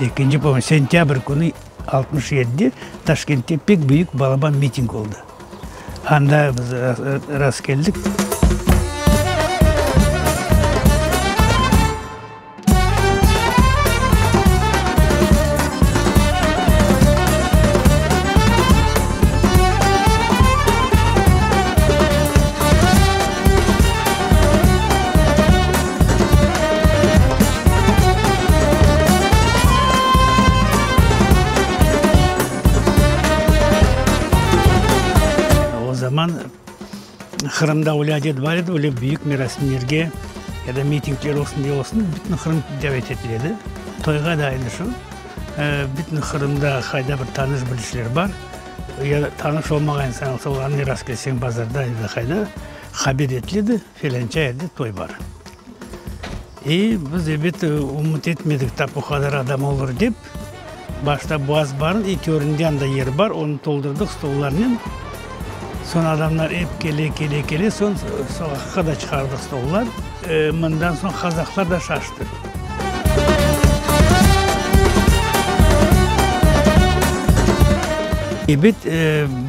Ekinci polvina, sentâbr künü 67-de Taşkentte pek büyük balaban miting oldı. Anda biz rastkeldik. O zaman Qırımda öyle adet bar edi, öyle büyük merasimlerge ya da mitingler olsun, ne olsun, bütün Qırım davet etile edi. Toyğa da aynı şu. Bütün Qırımda qayda bir tanış-bilişler bar, ya da tanış olmağan insan olsa, olarnı rast kelseñ bazarda ya da qayda, haber etile edi, felânça yerde toy bar. İ biz, ebet, ümüt etmedik tap o qadar adam olur dep. Başta boğaz bar, i töründe anda yer bar, onı toldurdıq stollarnen. Soñ adamlar ep kele, kele, kele, soñ soqaqqa da çıqardıq stollar. Mından soñ qazaqlar da şaştı. Ebet,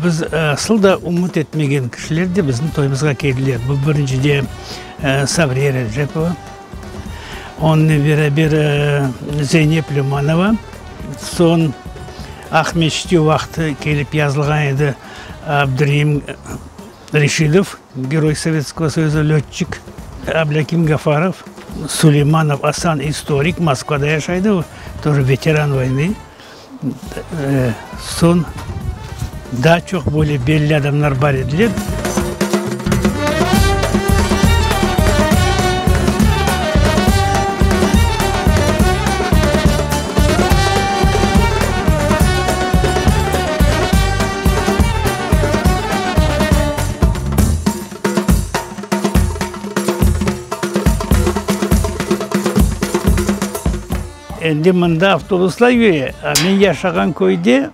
biz asıl da ümüt etmegen kişiler de bizim toyumızğa keldiler. Bu birincide Sabriye Recepova, onınen beraber Zeynep Lümanova, soñ Aqmescitte o vaqıt kelip yazılğan edi Abdureim Reşidov, Geroy Sovetskogo Soyuza, lötçik, Ablâkim Gafarov, Suleymanov Asan, istorik, Moskvada yaşaydı, o тоже veteran voynı. Soñ daa çoq böyle belli adamlar bar ediler. Endi mında avtobuslar yüre, a men yaşağan köyde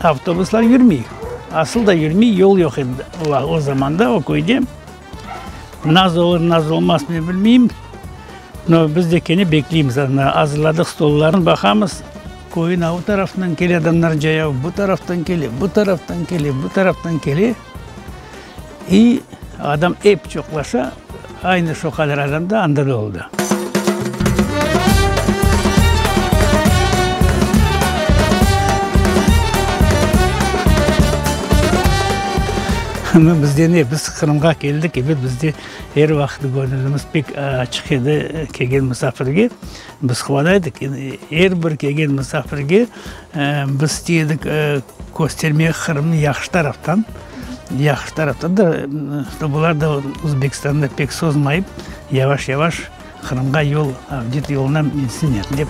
avtobuslar yürmey. Asıl da yürmey, yol yoq edi o zamanda o köyde. Naz olur, naz olmaz men bilmeyim, no biz de kene bekleymiz, ana azırladıq stollarnı, baqamız, köyün a o tarafından kele adamlar cayav, bu taraftan kele, bu taraftan kele, bu taraftan kele. İ adam ep çoqlaşa, aynı şo qadar adam da anda da oldı. Nu, bizde ne, biz Qırımğa keldik, ebet, bizde er vaqıt göñülimiz pek açıq edi kelgen musafirge. Biz quvana edik, er bir kelgen musafirge biz istey edik köstermege Qırımnı yahşı taraftan, yahşı taraftan da, bular da Özbekistanda pek sozmayıp, yavaş-yavaş Qırımğa yol, avdet yoluna minsinler dep.